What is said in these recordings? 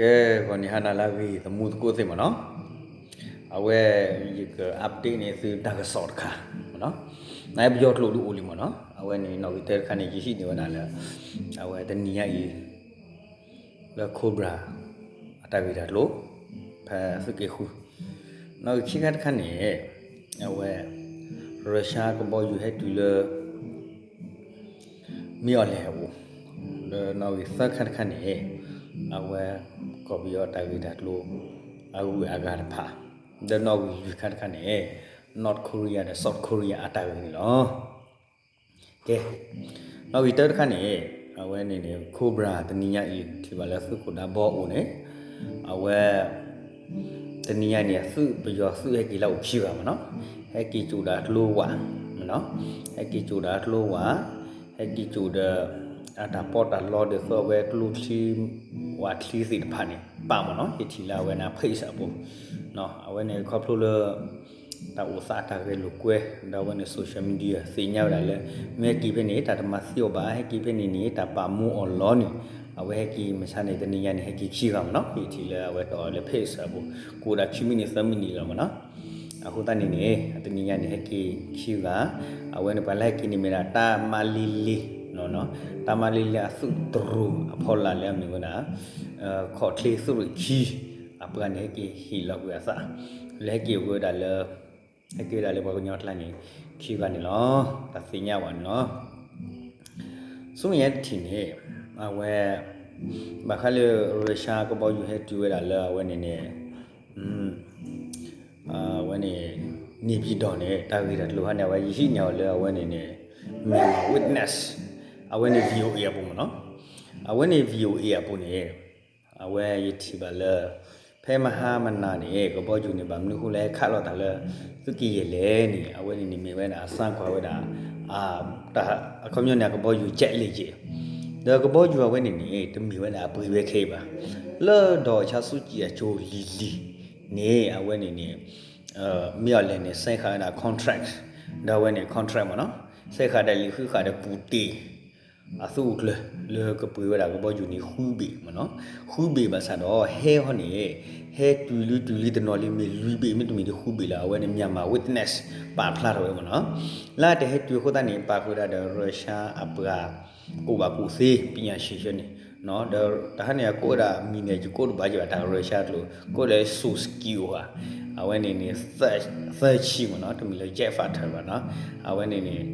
ကဲ ဂီၤနံၤဟါနၤလၢအဂ့ၤ သမူသကိးသ့ၣ်မ့ၢ်နီၤ, အဝဲ ယက update န့ၢ်သုတၢ်ကစီၣ်တခါမ့ၢ်နီၤ, နပယီၤကျိာ်ဒုးအိၣ်လံမ့ၢ်နီၤ, အဝဲန့ၣ် နီၣ်ဂံၢ်တၢတခါန့ၣ် ယဟံးန့ၢ်ဝဲဒၣ်လၢ အဝဲတနံၤညါအံၤ လၢ Cobra အတၢ်ဂ့ၢ်တၢ်ကျိၤ ဖဲသုးက့ဃု, နီၣ်ဂံၢ်ခံခါတခါန့ၣ် အဝဲ ရၢၡါကဘီယူၤဟဲတုၤလၢ မ့ၢ်အီၤလဲၣ်အအိၣ်, ဒီးနီၣ်ဂံၢ်သၢခါတခါန့ၣ် အဝဲ ကီၢ်ပယီၤအတၢ်ဂ့ၢ်တၢ်ကျိၤ အဂုၤအဂၤတဖၣ်, ဒီးနီၣ်ဂံၢ်လွံၢ်ခါတခါန့ၣ် North Korea ဒီး South Korea အတၢ်ဂ့ၢ်န့ၣ်လီၤ. ကဲ နီၣ်ဂံၢ်တၢတခါန့ၣ် အဝဲန့ၣ်န့ၣ် Cobra တနံၤညါအံၤ ထံၣ်ဘၣ်လၢသုးခိၣ်ဒးဘီအအိၣ်န့ၣ် အဝဲ တနံၤညါန့ၣ် အသုး ပယီၤသုးဟဲက့ၤလၢအအိၣ်ခံဂၤမ့ၢ်နီၤ, ဟဲက့ၤစိာ်ဒီးကျိဝး မ့ၢ်နီၤ, ဟဲက့ၤစိာ်ဒီးကျိဝး, ဟဲက့ၤစိာ်ဒီး အတၢ်ပီးတၢ်လီဒ်သိးအဝဲကျိချံ ဝးချံသ့ၣ်တဖၣ်န့ၣ် ပာ်မ့ၢ်နီၤ, ယထံၣ်လၢအဝဲန့ၣ် page အပူၤ, အဝဲန့ၣ်ခီဖျိလၢ တၢ်အိၣ်သးအတၢ်ဂဲၤလိာ်ကွဲ ဒီးအဝဲန့ၣ် social media သ့ၣ်ညါဝဲဒၣ်လၢ မ့ၢ်ဟဲက့ၤဖဲန့ၣ် တၢ်တမၤသံအီၤဘၣ်, ဟဲက့ၤဖဲန့ၣ်န့ၣ် တၢ်ပာ်မူအီၤလီၤန့ၣ်, အဝဲဟဲက့ၤမဆါန့ၣ် တနံၤညါန့ၣ် ဟဲက့ၤခံဂၤမ့ၢ်နီၤ, ယထံၣ်လၢအဝဲတီၢ်အီၤလၢ page အပူၤ, ကအိၣ်ဒၣ်ခံမံးနံးသၢမံးနံးလီၤမ့ၢ်နီၤ, အဃိသတးန့ၣ်န့ၣ် တနံၤညါန့ၣ် ဟဲက့ၤခံဂၤ, အဝဲန့ၣ်ပှၤလၢဟဲက့ၤန့ၣ်မ့ၢ်ဒၣ် တၢ်မၤလ့လ့ တၢ်မၤလ့လ့အသုးတရူးအဖီလာ်လၢအမ့ၢ်ဝဲဒၣ် ခီၣ်ချ့သုးရ့ၣ်ခံ အပှၤန့ၣ်ဟဲက့ၤဟ့ၣ်လီၤကွံာ်အသး လၢဟဲက့ၤဝဲဒၣ်လၢ ဟဲက့ၤဝဲဒၣ်လၢပှၤကညီကျါန့ၣ် ခံဂၤန့ၣ်လီၤ. တၢ်သ့ၣ်ညါဘၣ်န့ၣ်လီၤ. ဆူမဲာ်ညါတထံၣ်န့ၣ် အဝဲ ဘၣ်ဃးလၢ ရၢၡါကဘီယူၤဟဲတုၤဝဲဒၣ်လၢအဝဲန့ၣ်န့ၣ် အဝဲန့ၣ် နေပြည်တော် န့ၣ် တၢ်ဂ့ၢ်တၢ်ကျိၤဟါန့ၣ် အဝဲယဟံးန့ၢ်အီၤလၢအဝဲန့ၣ်န့ၣ် Myanmar Witness အဝဲန့ၣ် VOA အပူၤမ့ၢ်နီၤ, အဝဲန့ၣ် VOA အပူၤန့ၣ် အဝဲယထံၣ်ဘၣ်လၢ ဖဲမဟါမနၤန့ၣ် ကဘီယူၤန့ၣ် ဘၣ်မနုၤဃိလၢဟဲခးလိာ်သးလၢ သုးက့ယဲၢ်လဲၣ်န့ၣ် အဝဲန့ၣ်န့ၣ်မ့ၢ်ဝဲဒၣ်အသံကွၢ်ဝဲဒၣ် အခီပညီန့ၣ် အကဘီယူၤ jet လ့ၣ်က့ၤ, ဒီးကဘီယူၤအဝဲန့ၣ်န့ၣ် တမ့ၢ်ဝဲဒၣ်အပှ့ၤဝဲခဲအံၤဘၣ်, လၢ ဒေါ်အောင်ဆန်းစုကြည် အစိၤလံၤလံၤန့ၣ် အဝဲန့ၣ်န့ၣ် မ့ၢ်အီၤလဲၣ်န့ၣ် ဆဲးဃာ်ဝဲဒၣ် contract ဒီးအဝဲန့ၣ် contract မ့ၢ်နီၤ, ဆဲးဃာ်ဒီးလံာ်ဃုဃာ်ဒီး ပူၤတ့ၢ် အသုးအကျၢၤ လၢကပှ့ၤဝဲဒၣ်ကဘီယူၤန့ၣ် ဃုဘ့ၣ်မ့ၢ်နီၤ, ဃုဘ့ၣ်ဘၣ်ဆၣ်ဒီး ဟဲဟီန့ၣ် ဟဲတုၤလံတုၤလံတနီၤလံ မ့ၢ်လွံၢ်ဘ့ၣ် မ့တမ့ၢ်ဒီးဃုဘ့ၣ်လၢ အဝဲန့ၣ် Myanmar Witness ပာ်ဖျါထီၣ်ဝဲမ့ၢ်နီၤ, လၢတဟဲတုၤအဃိသတးန့ၣ် ပာ်ဃုာ်ဝဲဒၣ်ဒီး ရၢၡါအပှၤ ကိးဘၣ်ကိးသ့ ပညာရှင် န့ၣ် ဒီးတဟါန့ၣ် အကိးဝဲဒၣ်မံၤန့ၣ် ယကိးတဘၣ်ယဘၣ် တၢ်ရၢၡါကျိာ် ကိးလၢ Soskew ဧါ, အဝဲန့ၣ်န့ၣ် သၢဆံမ့ၢ်နီၤ, တမ့ၢ်လၢ Jet Fighter ဘၣ်နီၤ, အဝဲန့ၣ်န့ၣ်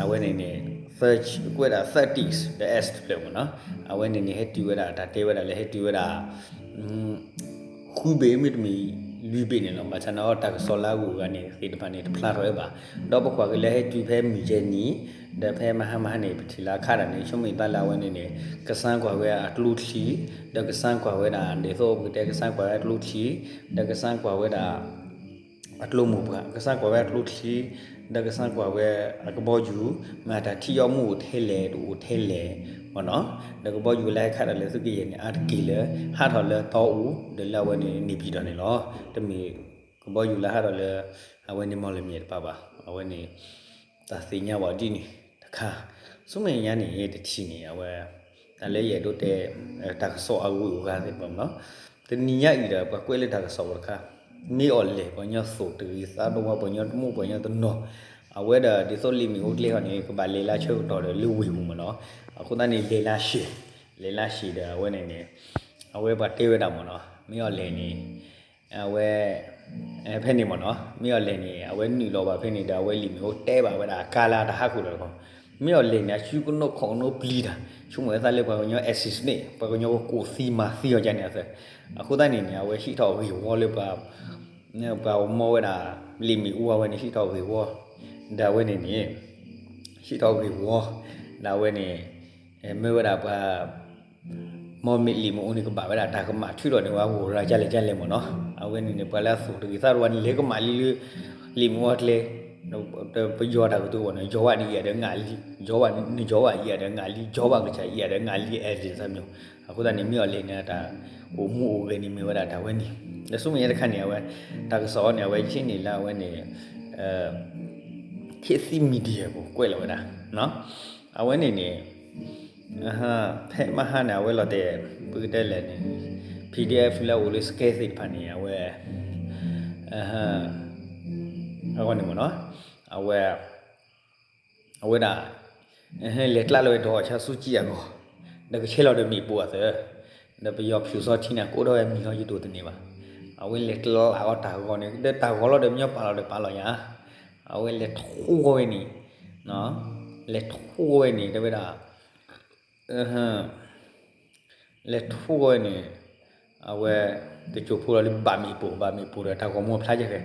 အဝဲန့ၣ်န့ၣ် သၢဆံ ကွဲးဒၣ် သၢဆံ ဒီး S တဖျၢၣ်မ့ၢ်နီၤ, အဝဲန့ၣ်န့ၣ် ဟဲတုၤဝဲဒၣ် တၢ်တဲဝဲဒၣ်လၢ ဟဲတုၤဝဲဒၣ် ဃုဘ့ၣ် မ့တမ့ၢ် လွံၢ်ဘ့ၣ်န့ၣ်လီၤ. ဘၣ်ဆၣ်န့ၣ် တၢ်ကစီၣ်လၢအဂုၤအဂၤန့ၣ် သ့ၣ်တဖၣ်န့ၣ် တဖျါထီၣ်ဝဲဘၣ်. ဒီးပကွၢ်က့ၤလၢဟဲတုၤဖဲမုၢ်ယဲၢ်နံၤ ဒီးဖဲမဟါမဟါန့ၣ် ပထံၣ်လၢအခါဒၣ်န့ၣ် ဆိမိၣ်သးလၢအဝဲန့ၣ်န့ၣ် ကဆါကွၢ်ဝဲအကျိချံ ဒီးကဆါကွၢ်ဝဲဒၣ် ဒ်သိးပကတဲ ကဆါကွၢ်ဝဲအကျိချံ ဒီးကဆါကွၢ်ဝဲဒၣ် အကျိမိၢ်ပှၢ် ကဆါကွၢ်ဝဲအကျိချံ ဒီးကဆါကွၢ်ဝဲအကဘီယူၤ မ့ၢ်တၢ်ထံၣ်အီၤမ့ၢ်အိၣ်ထဲလဲၣ် တအိၣ်ထဲလဲၣ် မ့ၢ်နီၤ, ဒီးကဘီယူၤလၢဟဲခးဒီးလၢသုးက့ယဲၢ်န့ၣ် အါတက့ၢ်လၢ ဟးထီၣ်လၢတီအူ ဒီးလၢအဝဲန့ၣ် နေပြည်တော် န့ၣ်လီၤ. တမ့ၢ်ကဘီယူၤလၢဟးထီၣ်လၢ အဝဲန့ၣ် မော်လမြိုင် တပၤဘၣ်. အဝဲန့ၣ် တၢ်သ့ၣ်ညါဘၣ်ဒ်န့ၣ်တခါ, ဆူမဲာ်ညါန့ၣ် တထံၣ်န့ၣ် အဝဲ တၢ်လၢယအဲၣ်ဒိးတဲ တၢ်ကစီၣ်အဂုၤအဂၤသ့ၣ်တဖၣ်မ့ၢ်နီၤ, တနံၤညါအံၤဒီး ပှၤကွဲးလၢတၢ်ကစီၣ်ဝဲတခါ, မ့ၢ်အီၤလဲၣ်ပှၤကညီသိၣ်တဂ့ၤသးတဝါ ပှၤကညီတမူး ပှၤကညီတနီၤ, အဝဲဒၣ်ဒ်သိးလံာ်မ့ၣ်အူကျဲဃီန့ၣ် ကဘၣ်လဲၤလၢဆၢကတီၢ်ဒီးလၢဝ့ၢ်ပူၤမ့ၢ်နီၤ, အဃိသတးန့ၣ် လဲၤလၢရှဲ လဲၤလၢရှဲဒီးအဝဲန့ၣ်န့ၣ် အဝဲပှၤတဲဝဲဒၣ်မ့ၢ်နီၤ, မ့ၢ်အီၤလဲၣ်န့ၣ် အဝဲ ဖဲန့ၣ်မ့ၢ်နီၤ, မ့ၢ်အီၤလဲၣ်န့ၣ် အဝဲနုာ်လီၤဘၣ်ဖဲန့ၣ်ဒီး အဝဲလံာ်မ့ၣ်အူတဲဘၣ်ဝဲဒၣ်အကါလၢတဟးဃုာ်ဒီးတခီ, မ့ၢ်အီၤလဲၣ်န့ၣ် အစုကနိးခီၣ်ကနိးပျံၤတၢ် ဆိကမိၣ်ဝဲသးလၢပှၤကညီ assassinate ပှၤကညီကကိးသံမၤသံအီၤဒ်န့ၣ်အသိး, အဃိသတးန့ၣ်န့ၣ် အဝဲဟံးထီၣ်ဂ့ၢ်ဝီလၢပှၤ ပှၤမီဝဲဒၣ် လံာ်မ့ၣ်အူအဝဲန့ၣ် ဟံးထီၣ်ဂ့ၢ်ဝီ ဒီးအဝဲန့ၣ်န့ၣ် ဟံးထီၣ်ဂ့ၢ်ဝီ ဒီးအဝဲန့ၣ် မ့ၢ်ဝဲဒၣ်ပှၤ မီမ့ၢ်လံာ်မ့ၣ်အူန့ၣ် ကဘၣ်ဝဲဒၣ်တၢ်ကမၣ်ထုးထီၣ်န့ၢ်ဝဲဂီၤရၤကလဲၣ်ကလဲၣ်မ့ၢ်နီၤ, အဝဲန့ၣ်န့ၣ် ပှၤလၢအသိၣ်တဂ့ၤသးတဝါန့ၣ် လဲၤကမၣ်လံလၢ လံာ်မ့ၣ်အူအကျဲ, ပယီၤတၢ်ကတိၤဝဲန့ၣ် ယီၤဘၣ်န့ၣ်ယၤဒီးငါလံ, ယီၤဘၣ် နယီၤဘၣ်ယၤဒီးငါလံ, ယီၤဘၣ်ကစၢ်ယၤဒီးငါလံ အဲၣ်ဒိးသးမ့ၢ်, အဃိသတးန့ၣ် မ့ၢ်အီၤလဲၣ်န့ၣ် တၢ်အိၣ်မူအိၣ်ဂဲၤန့ၣ်မ့ၢ်ဝဲဒၣ်တၢ်ဝဲန့ၣ်, ဒီးဆူမဲာ်ညါတခါန့ၣ် အဝဲ တၢ်ကစီၣ်အီၤန့ၣ် အဝဲယဟံးန့ၢ်လၢအဝဲန့ၣ် ခေတ်သစ် media ပူၤကွဲးလီၤဝဲဒၣ် အဝဲန့ၣ်န့ၣ် ဖဲမဟါန့ၣ် အဝဲလီၤတဲာ် ပကတဲလဲၣ်န့ၣ် ဖဲ PDF လၢအအိၣ်လၢ စကဲသ့ၣ်တဖၣ်န့ၣ် အဝဲ အဂီၢ်န့ၣ်မ့ၢ်နီၤ, အဝဲ အဝဲဒၣ် လဲၤကျါလီၤဝဲဒီးဆါဆူကံအဂီၢ်, ဒီးကဆဲးလီၤဒီးမ့ၣ်ပိၢ်အသး, ဒီးပယီၤဖၠူစီထံန့ၣ် ကိးထီၣ်ဝဲမံၤလီၤယဒိၣ်တန့ၢ်ဘၣ်. အဝဲလဲၤကျါအဂီၢ်တၢ်ဂီၤန့ၣ် ဒီးတၢ်ဂီၤလီၤဒီးမညီပာ်လီၤဒီးပာ်လီၤယၤ, အဝဲလဲၤထိဂီၤဝဲန့ၣ်, လဲၤထိဂီၤဝဲန့ၣ် တဲဝဲဒၣ် လဲၤထိဂီၤဝဲန့ၣ် အဝဲ တစိၢ်ဖိလီၤလၢဘၣ်မ့ၣ်ပိၢ်, ဘၣ်မ့ၣ်ပိၢ်ဒီးတၢ်ဂီၤမူဖျါယဲၢ်ဖဲ,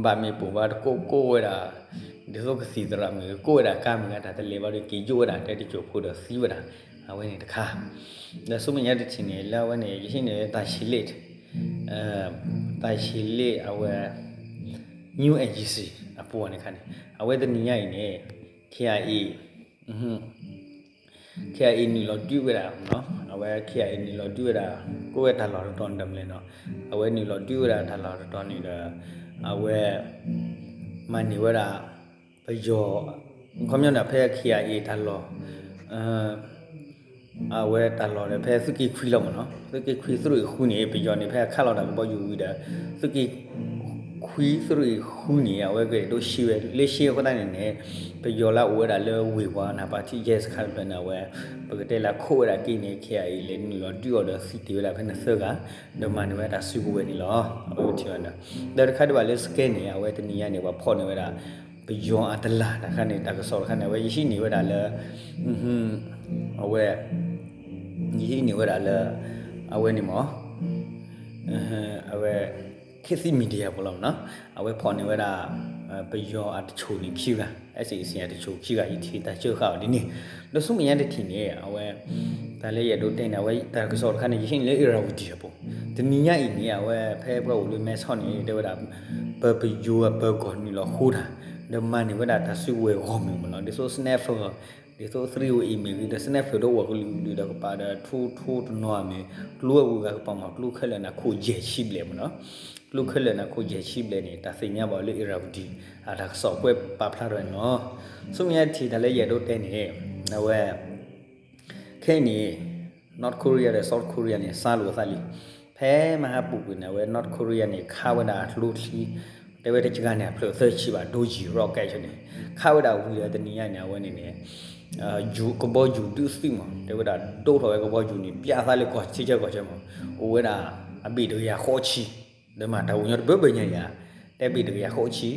ဘၣ်မ့ၣ်ပိၢ်ဘၣ်တကိးကိးဝဲဒၣ်, ဒ်သိးကသံၣ်သရၣ်မ့ၢ်ဂ့ၤ ကိးဝဲဒၣ်ကါမ့ၢ်ဂ့ၤ တၢ်တလဲၤဘၣ်ဒီးက့ၤယိၣ်ဝဲဒၣ် တဲတစိၢ်ဖိဒီးသံဝဲဒၣ်, အဝဲန့ၣ်တခါ, ဒီးဆူမဲာ်ညါတထံၣ်န့ၣ် လၢအဝဲန့ၣ် ယဟံးန့ၢ်တၢ်ဆံးလ့ၣ်, တၢ်ဆံးလ့ၣ်အဝဲ New Agency အပူၤန့ၣ်ခါန့ၣ် အဝဲတနံၤညါအံၤန့ၣ် KIA KIA နုာ်လီၤဒုးဝဲဒၣ်, အဝဲ KIA နုာ်လီၤဒုးဝဲဒၣ်, ကိးဝဲတၢ်လီၢ်တတီၤန့ၣ်တမံၤလဲၣ်နီၤ, အဝဲနုာ်လီၤဒုးဝဲဒၣ်တၢ်လီၢ်တတီၤန့ၣ်ဒီး အဝဲ မၤန့ၢ်ဝဲဒၣ် ပယီၤ, ခီပညီန့ၣ် ဖဲ KIA တၢ်လီၢ် အဝဲတၢ်လီၢ်ဒီး ဖဲသုးက့ခွံလီၤမ့ၢ်နီၤ, သုးက့ခွံသုးရ့ၣ်ဃုန့ၣ် ပယီၤန့ၣ် ဖဲအခးလီၤတၢ်ကဘီယူၤဝံၤဒီး သုးက့ခွံသုးရ့ၣ်ဃုန့ၣ် အဝဲကဒိးရှဲဝဲ, လၢရှဲအဃိသတးန့ၣ်န့ၣ် ပယီၤလၢအအိၣ်ဝဲဒၣ်လၢဝ့ၢ်ဝါနၢ်ပၢၢ်ထံ ရဲစခန်း တဖျၢၣ်န့ၣ် အဝဲ ပကတဲလၢခိးဝဲဒၣ်က့ၤန့ၣ် KIA လဲၤနုာ်လီၤဒုးအီၤဒီးသံတ့ၢ်ဝဲဒၣ်ဖဲန့ၣ်သၢဂၤ, ဒီးမၤန့ၢ်ဝဲတၢ်စုကဝဲၤန့ၣ်လီၤ. အဝဲထံၣ်ဝဲဒၣ် ဒီးတခါဒံးဘၣ်လၢစကဲန့ၣ် အဝဲတနံၤညါန့ၣ် ပှၤဖီၣ်န့ၢ်ဝဲဒၣ် ပယီၤအတလၢ်တခါန့ၣ် တၢ်ကစီၣ်တခါန့ၣ် အဝဲယဟံးန့ၢ်ဝဲဒၣ်လၢ အဝဲ ယဟံးန့ၢ်ဝဲဒၣ်လၢ အဝဲန့ၣ်မ့ၢ် အဝဲ ခေတ်သစ် Media ပူၤလီၤမ့ၢ်နီၤ, အဝဲဖီၣ်န့ၢ်ဝဲဒၣ် ပယီၤအတဆိၣ်န့ၣ်ခံဂၤ, SAC အတဆိၣ်ခံဂၤ ယထံၣ်တၢ်စၢဃာ်အီၤဒ်န့ၣ်, ဒီးဆူမဲာ်ညါတထံၣ်န့ၣ် အဝဲ တၢ်လၢယအဲၣ်ဒိးတဲန့ၣ် အဝဲတၢ်ကစီၣ်တခါန့ၣ် ယဟံးန့ၢ်လၢ Irrawaddy အပူၤ, တနံၤညါအံၤန့ၣ် အဝဲဖဲပှၤအိၣ်လၢမဲဆီးန့ၣ် တဲဝဲဒၣ် ပပယီၤအပၢၤကီၢ်နုာ်လီၤဃိတၢ်, ဒီးမၤန့ၢ်ဝဲဒၣ်တၢ်စုကဝဲၤဂီၢ်မုၢ်မ့ၢ်နီၤ, ဒ်သိး sniper ဒ်သိး three oh eight မ့ၢ်ဂ့ၤဒီး sniper ဒီးအိၣ်ကလုာ်ကလုာ်ဒီးကပၤဒီး ထူထူတနီၤမ့ၢ် ကျိအဂုၤအဂၤကပၤမ့ၢ် ကျိခဲလၢာ်န့ၣ်ခိၣ်ယဲၢ်ဆံဘျဲၣ်မ့ၢ်နီၤ, ကျိခဲလၢာ်န့ၣ်ခိၣ်ယဲၢ်ဆံဘျဲၣ်န့ၣ် တၢ်သ့ၣ်ညါဘၣ်လၢ Irrawaddy အတၢ်ကစီၣ်ကွဲးပာ်ဖျါထီၣ်န့ၣ်လီၤ. ဆူမဲာ်ညါတထံၣ်တၢ်လၢယအဲၣ်ဒိးတဲန့ၣ် အဝဲ ခဲအံၤန့ၣ် North Korea ဒီး South Korea န့ၣ် စှၤလိာ်အသးလံ. ဖဲမဟါပူၤကွံာ်န့ၣ် အဝဲ North Korea န့ၣ် ခးဝဲဒၣ်အကျိချံ, တဲဝဲတကဂၤန့ၣ် အဖျၢၣ်သၢဆံဘၣ် ဒိယံၤ rocket န့ၣ်, ခးဝဲဒၣ်ဝံၤဒီးတနံၤညါန့ၣ် အဝဲန့ၣ်န့ၣ် ယူၤ ကဘီယူၤဒုးသုးမး တဲဝဲဒၣ်ဒိးထီၣ်ဝဲကဘီယူၤန့ၣ် ပျးသးလၢကီၢ်ထံဆၢကီၢ်ဆၢမး အိၣ်ဝဲဒၣ်အဘ့ၣ်တကယၤဃိးဆံ ဒီးမးတၢ်ပညိၣ်တဘၢဘၢညါယၤ တဲဘ့ၣ်တကယၤဃိးဆံ,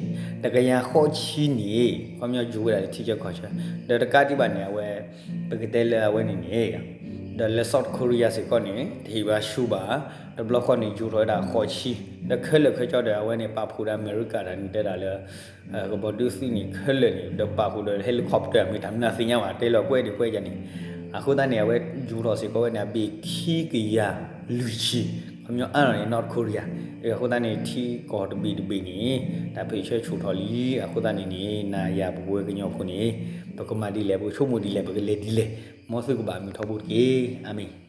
တကယၤဃိးဆံန့ၣ် ခီပညီယူၤဝဲဒၣ်လၢထံဆၢကီၢ်ဆၢ, ဒီးတကးဒံးဘၣ်န့ၣ် အဝဲ ပကတဲလၢအဝဲန့ၣ်န့ၣ် ဒီးလၢ South Korea စ့ၢ်ကီးန့ၣ် တဟ့ၣ်ဝဲဆူဘၣ်, တဘျီဃီန့ၣ် ယူၤထီၣ်ဝဲဒၣ်ဃိးဆံ, ဒီးခဲလၢာ်ခဲဆ့ဒီး အဝဲန့ၣ် ပာ်ဖှိၣ်ဒီးအမဲရကၤတၢ်န့ၣ်တဲဒၣ်လၢ ကဘီဒုးသုးန့ၣ်ခဲလၢာ်န့ၣ် ဒီးပာ်ဖှိၣ်ဒီး helicopter မ့ၢ်တၢ်မနုၤသ့ၣ်ညါဘၣ် တဲလီၤကွဲးဒံးကွဲးယၤန့ၣ်, အဃိသတးန့ၣ် အဝဲယူၤထီၣ်စ့ၢ်ကီးဝဲန့ၣ် အဘ့ၣ်ခံကယၤလွံၢ်ဆံ, ခီပညီအါလီၤန့ၣ် North Korea, အဃိသတးန့ၣ် ထံကီၢ်တဘ့ၣ်တဘ့ၣ်န့ၣ် တၢ်ဖ့ၣ်ဆၢဆူၣ်ထီၣ်လံ, အဃိသတးန့ၣ်န့ၣ် နၤယၤပဝဲကညီဖိန့ၣ် ပကမၤဒ်လဲၣ် ပကဆိကမိၣ်ဒ်လဲၣ် ပကလဲၤဒ်လဲၣ်, မ်သုကဘၣ်မုာ်ထီဘိတက့ၢ်, အၤမ့ၣ်.